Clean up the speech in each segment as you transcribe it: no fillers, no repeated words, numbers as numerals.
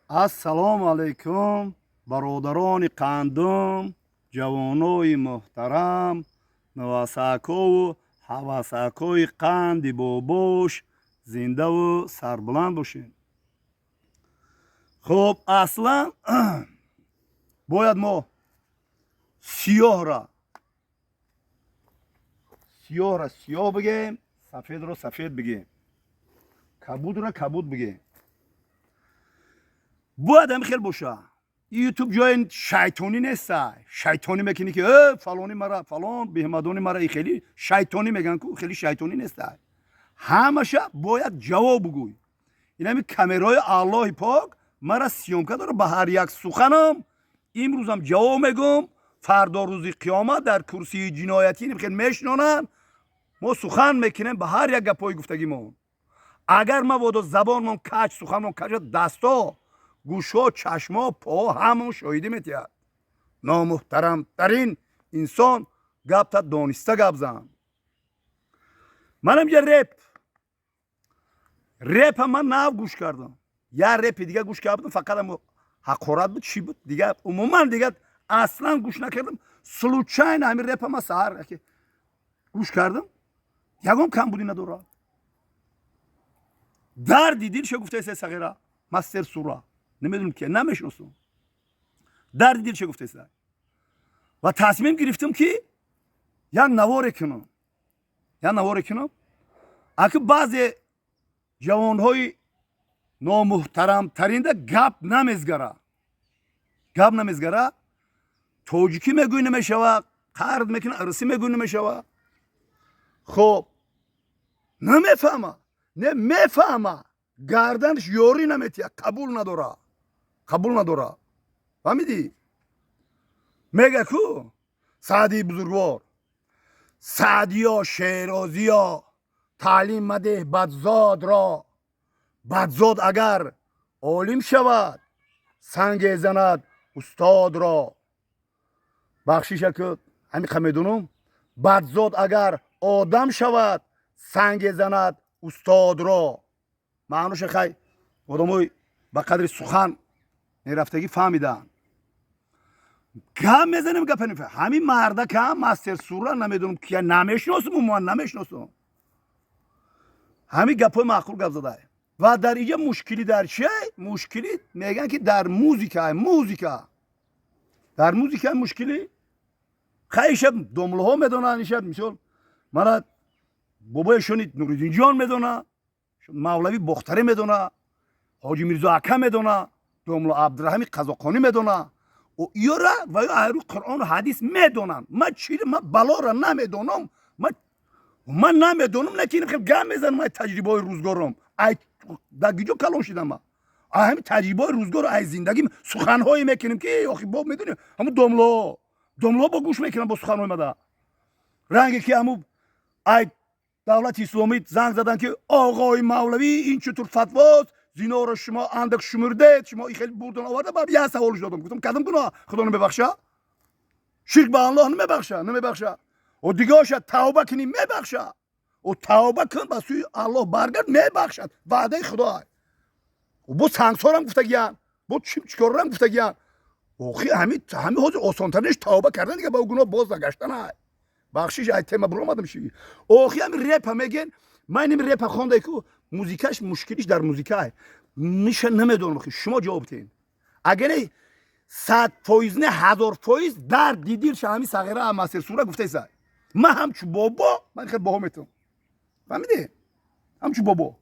Ассалому алайкум, бародарони қандум, ҷавонои муҳтарам, навасакову ҳавасакои қанди бобош, зиндаву сарбуланд бошед. Хуб, аслан бояд мо сиёҳра сиёҳ бигем, сафедро сафед бигем, кабудро кабуд бигем. Бояд ҳам хел боша. Ютуб ҷои шайтонӣ неста. Шайтонӣ мекунӣ, ки э фалони мара, фалон беҳмадони мара, и хеле шайтонӣ меган ку, хеле шайтонӣ неста. Ҳамаша бояд ҷавоб бугӯй. Инами камераҳои Аллоҳи пок мара съёмка дора. Ба ҳар як суханам имрӯзам ҷавоб мегӯм. Фардо, рӯзи қиёмат, дар курсии ҷиноятӣ хел мешинонанд, мо сухан мекунем ба ҳар як гапҳои гуфтагимон. Агар мабодо забонмон кач, суханмон кач, дасто, гӯшҳо, чашмо, по ҳамон шоҳидӣ метиҳад. Номуҳтарамтарин инсон, гапта дониста гап зан. Манам я репа ман нав гӯш кардам. Я репи дига гӯш кардам, фақат ҳақорат буд, чӣ буд, дига умуман дига аслан гӯш накардам. Случайно ҳамин репа ман саҳар гӯш кардам, ягон камбудӣ надорад. Дарди дилша гуфтаеса сағира Мастер Сура, намедонам ки, намешиносам, дарди дилша гуфтаеса. Ва тасмим гирифтам, ки як наворе кунам, як наворе кунам. Аки баъзе ҷавонҳои номуҳтарамтаринда гап намезгара, гап намезгара. Тоҷикӣ мегӯй, намешава, қард мекуна, арсӣ мегӯй, намешава. Хоб, намефаҳма, не мефаҳма, гарданаш ёрӣ наметиҳад, қабул надора, қабул надора. Фаҳмидӣ? Мега ку Саъдии бузургвор: «Саъдиё, Шерозиё, таълим мадеҳ бадзодро, бадзод агар олим шавад, санге занад устодро». Бахшиша ку, ҳамиқа медонам: бадзод агар одам шавад, санге занад устодро. Маъноша хай одамои ба қадри сухан мерафтагӣ фаҳмиданд. Гап мезанем, гапа ҳамин мардакам Мастер Сура, намедонам кия, намешиносам, умуман намешиносам. Ҳамин гапҳои маъқул гап зада. Ва дар иҷа мушкилӣ дар чия? Мушкилӣ мегӯянд, ки дар музика, музика, дар музика мушкилӣ. Хай, иша домлаҳо медонанд. Иша, мисол, мана бобояшони Нуриддинҷон медона, Мавлавӣ Бохтарӣ медона, Ҳоҷи Мирзо ака медона, домла Абдураҳими Қазоқонӣ медона. Иёра ва ё айрӯ Қуръону ҳадис медонанд. Ман чи, ман балора намедонам. Ман намедонам, лекин хел гап мезанам. Ай таҷрибаҳои рӯзгорам, ай дар гиҷо калон шидам, ма ай ҳамин таҷрибаҳои рӯзгору ай зиндагим суханҳое мекунем, ки охи боб медонӣ, ҳамун домлаҳо, домлаҳо бо гӯш мекунам бо суханҳои мада. Ранге ки ҳамун ай давлати исломӣ занг задан, ки оғои мавлавӣ, ин чутур фатвост, зиноро шумо андак шумурдед, шумо и хеле бурдан оварда. Ба як саволш додам, гуфтам: кадом гуноҳ Худо намебахша? Ширк ба Аллоҳ намебахша? Намебахша. О дигаоша тавба кунӣ, мебахша. О тавба кун, ба сӯи Аллоҳ баргард, мебахшад, ваъдаи Худо. Бо сангсорам гуфтагиян, бо чикорам гуфтагиян. Охи ҳами ҳозир осонтаринаш тавба кардан, дига ба гуноҳ боз нагаштан. Ай бахшиш, ай тема биромадам ши. Охи ҳами репа меген, ман ин репа хондай ку, музикаш, мушкилиш дар музикай миша, намедонам. Охи шумо ҷавоб тиҳед. Агар 100% не, 1000% дар дидилша ҳами сағира Мастер Сура гуфтаиса. Ман ҳамчу бобо, ман хел баҳо метавам, фаҳмидӣ? Ҳамчу бобо.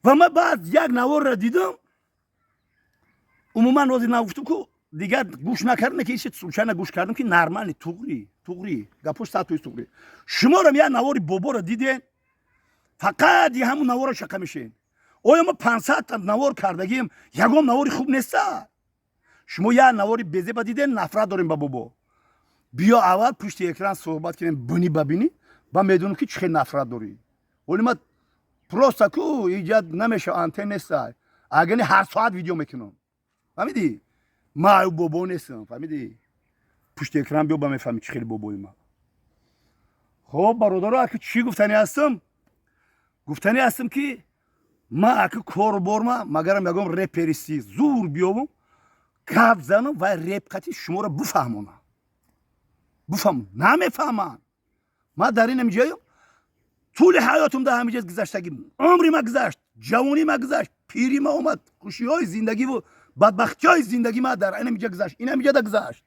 Ва ман баъд як наворро дидам. Умуман ҳозир нагуфтам ку, дигар гӯш накардам, ки случайно гӯш кардам, ки нормальный, туғри, туғри гапош, 100% туғри. Шуморам як навори боборо диден, фақат ҳамун наворро шақа мешен. Оё ма 500 та навор кардагием, ягон навори хуб неста? Шумо як навори безеба диден, нафрат дорем ба бобо. Биё, аввал пушти экран суҳбат кунем, бини ба бини, ба медонам, ки чӣ хел нафрат дорӣ. Оли ма просто ку иҷа намеша, антен неста. Агар не, ҳар соат видео мекунам, фаҳмидӣ? Ма бобо нестам, фаҳмидӣ? Пушти экран биё, ба мефаҳмӣ чӣ хели бобои ма. Хоб, бародаро, аки чӣ гуфтанӣ ҳастам? Гуфтанӣ ҳастам, ки Ма аки кору борма, магарам ягон реперисти зур биёбум, гап занам, вай реп қати шуморо буфаҳмонам. Буфаҳм намефаҳманд. Ма дар ин ҷоям тӯли ҳаётум дар ҳамиҷа гузаштагӣ, умри ма гузашт, ҷавонӣ ма гузашт, пирӣ ма омад, хушиҳои зиндагиву бадбахтиҳои зиндагӣ ма дар инамиҷа гузашт, инамиҷада гузашт,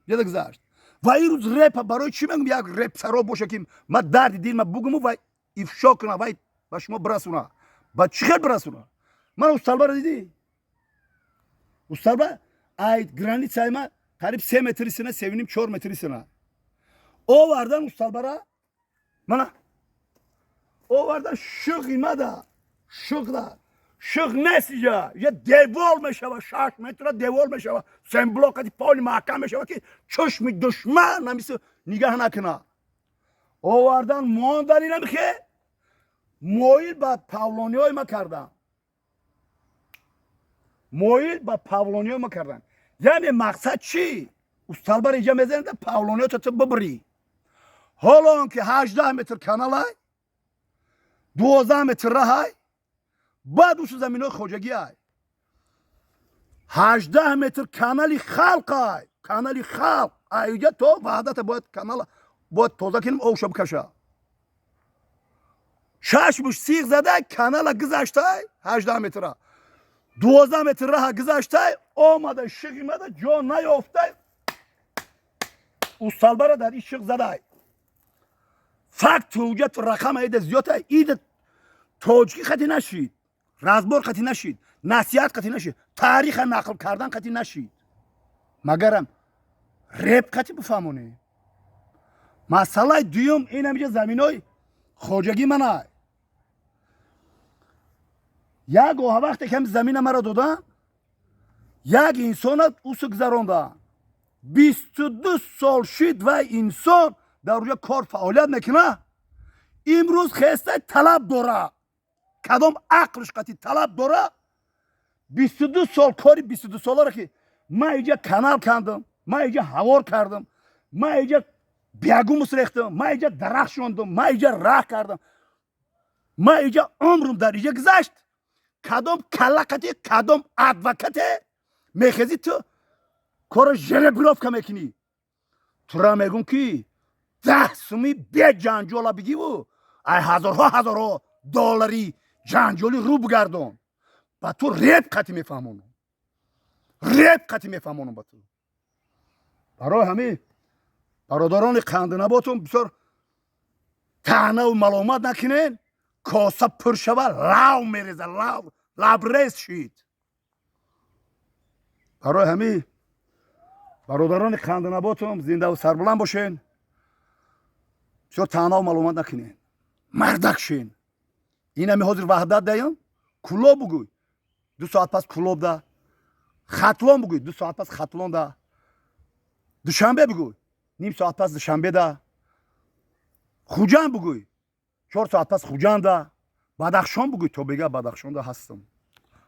ҷада гузашт. Ва ин рӯз репа барои чӣ мегӯм? Як репсаро боша, ки ма дарди дилма бугуму вай ифшо куна, вай ба шумо бирасуна. Ба чӣ хел бирасуна? Ман усталбаро дидӣ? Усталба ай границаи ма қариб 3 метри сина, 3,5-4 метри сина. Овардан усталбара, мана овардан, шуғи мада, шуғда шуғ нест. Иҷа я девол мешава, 6 метра девол мешава, семблокати поли маҳкам мешава, ки чашми душман намиси нигаҳ накуна. Овардан, мондан, инамихе моил ба павлониҳои ма кардан, моил ба павлониҳои ма кардан. Яъне мақсад чӣ? Усталбар иҷа мезанад, павлониҳото ту бибирӣ. Ҳоло он ки 18 метр каналай, 12 метр раҳай, баъд усу заминҳои хоҷагиай. 18 метр канали халқай, канали халқ. Аиҷа то Ваҳдата бояд канала бояд тоза кунем, обша бикаша. Чашмуш сиғ зада, канала гузаштай, 18 метра, 12 метр раҳа гузаштай, омада, шиғимада ҷо наёфтай, усталбара дар ин шиғ задай. Факт, ҳуҷҷату рақам аида зиёдтай. Ида тоҷикӣ хати нашид, разбор қати нашид, насиҳат қати нашид, таъриха нақл кардан қати нашид. Магарам реп қати бифаҳмонӣ. Масъалаи дуюм, ин ҳамиҷа заминои хоҷагӣ манай. Як оҳа вақте ки ҳами замина маро додан, як инсона усу гузаронда, 22 сол шид, вай инсон дар уҷа кор фаъолият мекуна. Имрӯз хеста талаб дора. Кадом ақлш қати талаб дора? 22 сол кори 22 соларо, ки ман иҷа канал кандам, ман иҷа ҳавор кардам, ман иҷа биогумус рехтам, ман иҷа дарахт шондам, ман иҷа раҳ кардам, ман иҷа умрум дар иҷа гузашт. Кадом каллақати, кадом адвокате мехезӣ, ту корро жеребировка мекунӣ? Тура мегӯм, ки 10 суми беҷанҷола бигиву ай ҳазорҳо ҳазорҳо доллари ҷанҷоли рӯ бигардон. Ба ту реп қати мефаҳмонам, реп қати мефаҳмонам ба ту. Барои ҳамин, бародарони қандинаботум, бисёр таънаву маломат накунен. Коса пур шава, лав мереза, лав лабрез шид. Барои ҳамин, бародарони қандинаботум, зиндаву сарбуланд бошен. Бисёр таънаву маломат накунен, мардак шен. Инами ҳозир Ваҳдат даям, Кулоб бугӯй, 2 соат пас Кулоб да, Хатлон бугӯй, 2 соат пас Хатлон да, Душанбе бугӯй, ним соат пас Душанбе да, Хуҷанд бугӯй, 4 соат пас Хуҷанда, Бадахшон бугӯй, то бега Бадахшонда ҳастам,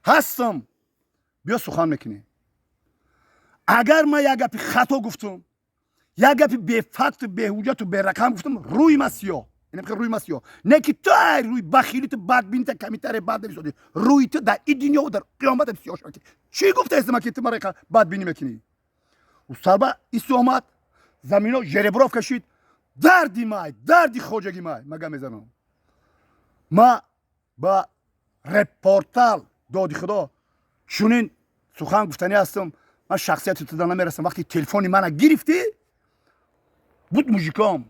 ҳастам. Биё, сухан мекунем. Агар ман як гапи хато гуфтум, як гапи бефакту, беҳуҷҷату, берақам гуфтум, рӯи ма сиёҳ, рӯи ма сиёҳ. Не ки ту ай рӯи бахилиту бадбинита камитаре бад нависодӣ, рӯи ту дар и дунёву дар қиёмат сиёҳ шавад. Чӣ гуфтаестама, ки ту мара бадбинӣ мекунӣ? Усталба ису омад, замино жеребировка шид. Дарди май, дарди хоҷаги май, мага мезанам. Ма ба репортал доди худо чунин сухан гуфтанӣ ҳастам. Ман шахсияти туда намерасам. Вақти телефони мана гирифтӣ, буд мужиком,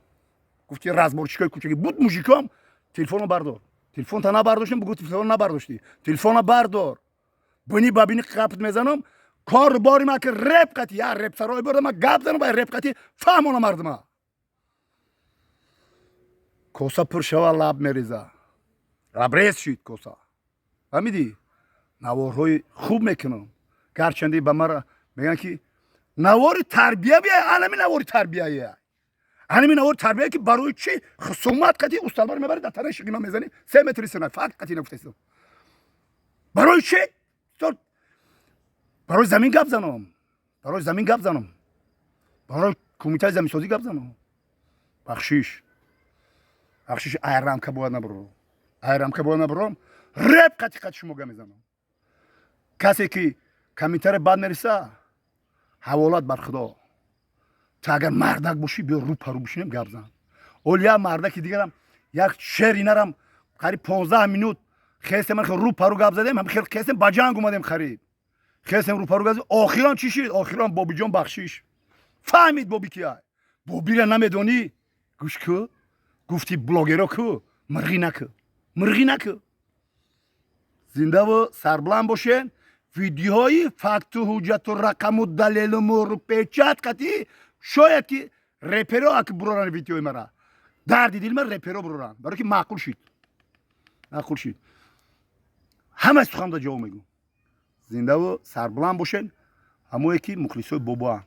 гуфти разборчикои кӯчагӣ буд мужиком, телефонро бардор. Телефонта набардоштем, бугу телефон набардоштӣ. Телефона бардор, бини ба бини қапт мезанам. Кор бори ма ки реп қати я репсарой бурда, ма гап занам, ба реп қати фаҳмона мардума. Коса пур шава, лаб мереза, лабрез шид коса. Фаҳмидӣ? Наворҳои хуб мекунам, гарчанде ба мара мегӯянд, ки навори тарбия бия. Анами навори тарбияе, анами навори тарбия, ки барои чӣ хусумат қати усталбар мебари, дар тараи шигима мезанӣ, 3 метри сина факт қати нагуфтаистам. Барои чӣ? Барои замин гап занам, барои замин гап занам, барои кумитаи заминсозӣ гап занам. Бахшиш, бахшиш, айрамка бояд набурам, айрамка бояд набурам. Реп қати қати шумо га мезанам. Касе ки комментарий бад мериса, ҳаволат бар Худо. Ту агар мардак бошӣ, биё рӯ парӯ бишинем, гап зан. Оли як мардаки дигарам, як шери нарам, қариб 15 минут хестем, рӯ парӯ гап задем, ҳам хел хестем, ба ҷанг омадем, хариб хестем, рӯ парӯ гап задем. Охирон чӣ шид? Охирон Бобиҷон бахшиш. Фаҳмид Боби кия. Бобира намедонӣ, гӯш ку, гуфти блогеро ку, мирғӣ накӯ, мирғӣ накӯ. Зиндаву сарбуланд бошен. Видеои факту ҳуҷҷату рақаму далелу муҳру печать қатӣ. Шояд ки реперо аки буроран видеои мара, дарди дили ман реперо буроран, барое ки маъқул шид, маъқул шид. Ҳама суханда ҷавоб мегӯм. Зиндаву сарбуланд бошен, ҳамое ки мухлисои бобоам.